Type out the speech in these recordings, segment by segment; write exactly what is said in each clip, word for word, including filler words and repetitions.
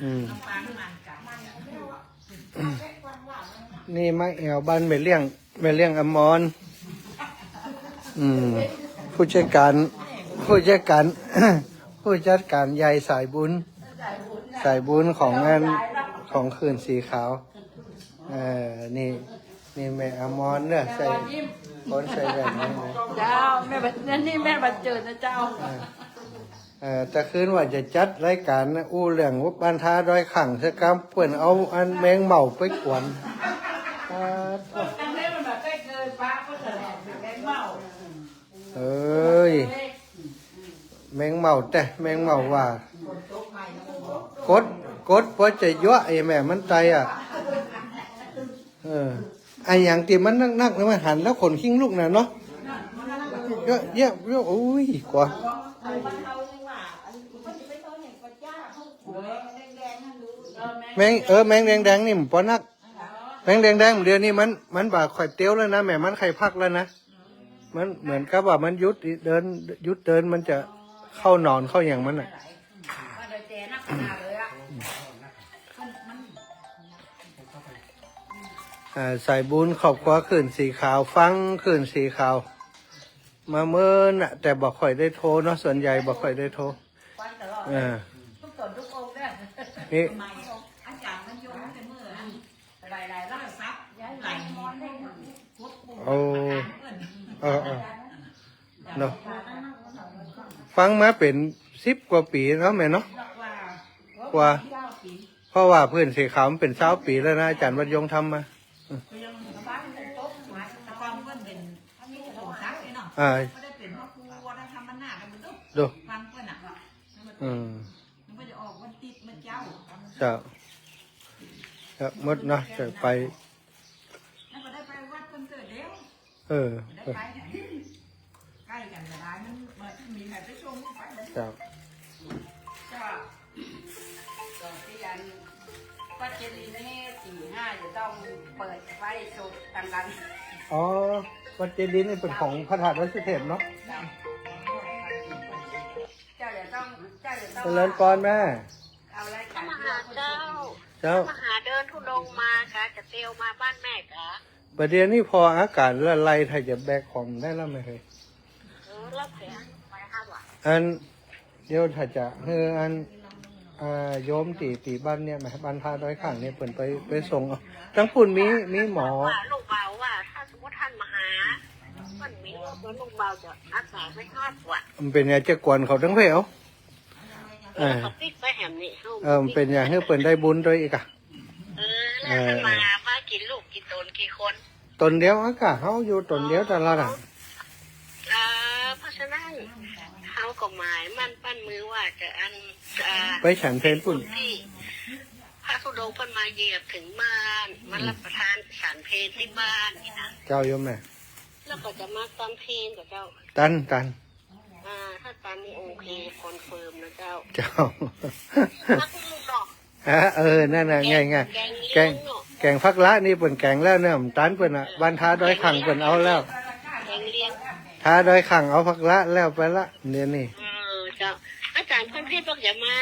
อืม นี่มาแอ่วบ้านแม่เลี้ยง แม่เลี้ยงอมร อืม ผู้จัดก๋าน ผู้จัดก๋าน ผู้จัดก๋านใหญ่สายบุญ สายบุญของงาน ของคลื่นสีขาว เออ นี่ นี่แม่อมรเน่อ ใส่ คนใส่แว่นนี่นะ เจ้า แม่บัน นี่แม่บันเจิดนะเจ้า เออ เอ่อ ตะคืนว่าจะจัดรายก๋านอู้เรื่องบ้านท้าดอยข่างเสียกำ เปิ้นเอาอันแมงเม่าไปกวน อ่า เอ้ย แมงเม่าแต๊ แมงเม่าว่า กด กด พอจะยั้วไอ้แม่มันไตอ่ะ เออ ไอ้หยังตี้มันนักๆ นี่มันหันแล้วขนคิงลุกน่ะเนาะ เยอะแยะ เยอะ โอ้ย กว่า แมง เออ แมงแดงๆ นี่มันปอนัก แมงแดงๆ เดี๋ยวนี้มัน มันบ่าค่อยเตียวแล้วนะ แม่มันใค่พักแล้วนะ มันเหมือนกับว่ามันหยุดเดิน หยุดเดิน มันจะเข้านอนเข้าหยังมันน่ะ อ่า สายบุญครอบครัวคลื่นสีขาว ฟังคลื่นสีขาว มาเมินน่ะ แต่บ่ค่อยได้โทรเนาะ ส่วนใหญ่บ่ค่อยได้โทร เออ นี่ โอ้ เออ เออ เนาะ ฟังมาเป๋นสิบกว่าปี๋เนาะแม่เนาะ กว่า เพราะว่าคลื่นสีขาวมันเป๋นซาวปี๋แล้วนะ อาจ๋ารย์วัดยงทำมา อ่า ดู อืม เจ้า ครับ หมดเนาะ จะไป เออ ใก้กั๋นจะได้ มัน มันมีใผไปส่งไปเลย เจ้า เจ้า ส่วนตี้อันวัดเจดีย์นี่ ตีห้าจะต้องเปิดไฟสดตังกัน อ๋อ วัดเจดีย์นี่เป๋นของพระธาตุดอยสุเทพเนาะ เจ้า เจ้าจะต้อง เจ้าจะต้อง เจริญพรแม่ เอาอะไรกั๋น มาหาเจ้า เจ้า มาหาเดินธุดงค์มาค่ะ จะเตียวมาบ้านแม่ค่ะ บ่าเดี่ยวนี้ผ่ออาก๋านละไล่ ถ้าจะแบกของได้แล้วแม่เฮย เออ แล้วแผลไปห้าวัน อัน เดี๋ยวถ้าจะหื้ออัน อ่า โยมตี้ ตี้บ้านเนี่ย บ้านท้าดอยข่างเนี่ย เปิ้นไป ไปส่งเอา ตังปุ้นมี มีหมอ ว่าลูกเบาว่า ถ้าสมมุติต้านมาหา มันมีลูก ลูกเบาจะอาสาไปทอดกว่า มันเป๋นหยังจะกวนเขาตังเพว เออ เขาปิ๊กไปแหมนี่ เออ มันเป๋นหยังหื้อเปิ้นได้บุญตวยอีกอะ เออ เออ แล้วมา มากี่ลูก กี่ต๋น กี่คน ต๋นเดียวอะกะ เฮาอยู่ต๋นเดียวตลอดอะ เออ เพราะฉะนั้น เฮาก็หมายมั่นปั้นมือว่าจะอัน เอ่อ ไปฉันเพลปุ้น ตี้พระธุดงค์เปิ้นมาเหยียบเถิงบ้าน มารับประทานฉันเพลตี้บ้านนี่นะ เจ้าโยมแม่ แล้วก็จะมาตันเพลกับเจ้า ตัน ตัน อ่า ถ้าตันนี่โอเค คอนเฟิร์มนะเจ้า เจ้า พักลูกดอก ฮะ เออ นั่นน่ะ แก๋ง ง่ายๆ แก๋งเลี้ยง แก๋ง เนาะ แก๋งผักละนี่เปิ้นแก๋งแล้วเนี่ย ตันเปิ้นอะ บ้านท้าดอยข่างเปิ้นเอาแล้ว แก๋งเลี้ยง ท้าดอยข่างเอาผักละแล้วไปละ เดี๋ยวนี้ เออ เจ้า อาจ๋ารย์พรเพชรบอกจะมา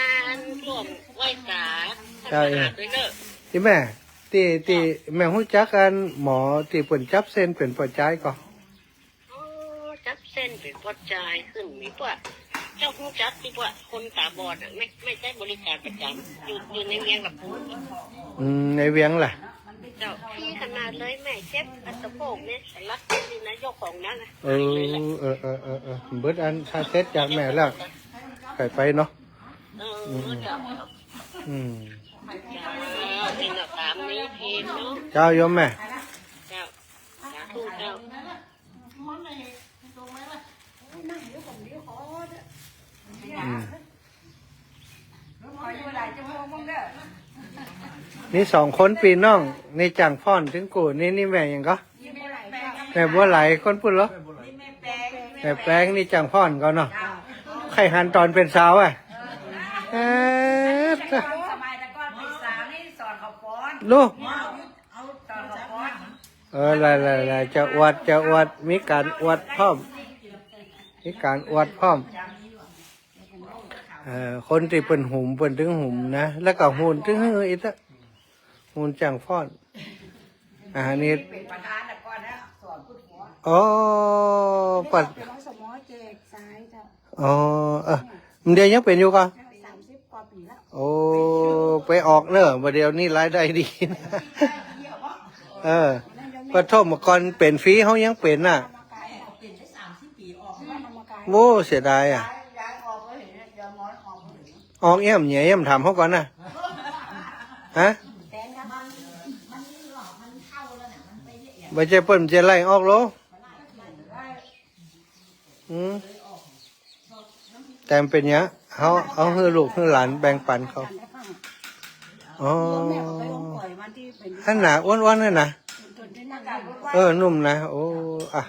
ร่วมไหว้สา เจ้า เออ ท่านประธานด้วยเนอะ ตี้แม่ ตี้ ตี้แม่ฮู้จักอันหมอตี้เปิ้นจับเส้นเป๋นปอดจายก่อ อ๋อ จับเส้นเป๋นปอดจายขึ้น มีป้อ เจ้าฮู้จักตี้ป้อ คนต๋าบอดอะ แม่ แม่ใจ๊บริการประจ๋ำ อยู่ อยู่ในเวียงละปูน อืม ในเวียงละ เจ้า ดีขนาดเลย แม่เจ็บอันสะโพกเนี่ย สะหลักนี่นะ เจ้าของนั้นนะ เออ เออ เออ เออ เออ เบิดอัน ถ้าเสร็จจากแม่แล้ว ใค่ไปเนาะ เออ อืม เจ้า อืม เจ้า นี่นะ ต๋ามนี้เพลเนาะ เจ้าโยมแม่ เจ้า สาธุเจ้า อืม นี่สองคนปี้น้อง นี่จ้างฟ้อนตึงกู้ นี่ นี่แม่หยังก่อ แม่บัวไหล คนปุ้นเหรอ แม่แปง นี่จ้างฟ้อนก่อเนาะ ใค่หันต๋อนเป๋นสาวอะ เออ สมัยแต่ก่อนเป๋นสาวนี่สอนเขาฟ้อน ลูก เอาต๋อนเขาฟ้อน เออ หลายๆๆ จะอวด จะอวด มีก๋านอวดพร้อม มีก๋านอวดพร้อม เอ่อ คนตี้เปิ้นหุม เปิ้นตึงหุมนะ แล้วก็ฮูนตึงหื้ออีกละ ฮูนจ้างฟ้อน อ่า นี่ เป๋นประธานแต่ก่อนนะ สอนพูดหัว อ๋อ ปัด เป๋น อสม แจกทรายเจ้า อ๋อ เออ มันเดี๋ยวยังเป๋นอยู่ก่อ สามสิบกว่าปี๋ละ โอ้ ไปออกเน่อ บ่าเดี๋ยวนี้รายได้ดีนะ เออ ปะโถ เมื่อก่อนเป๋นฟรี เฮายังเป๋นน่ะ โอ้ เสียดายอะ ออกเอี้ยม เหียเอี้ยม ถามเฮาก่อนน่ะ ฮะ บ่ใจ้เปิ้นจะไล่ออกโล อืม แต่มันเป๋นเนี้ย เฮา เฮาหื้อลูกหื้อหลานแบ่งปันเขา อ๋อ อันหนาอ้วนๆ นั่นน่ะ เออ นุ่มนะ โอ้ อ่ะ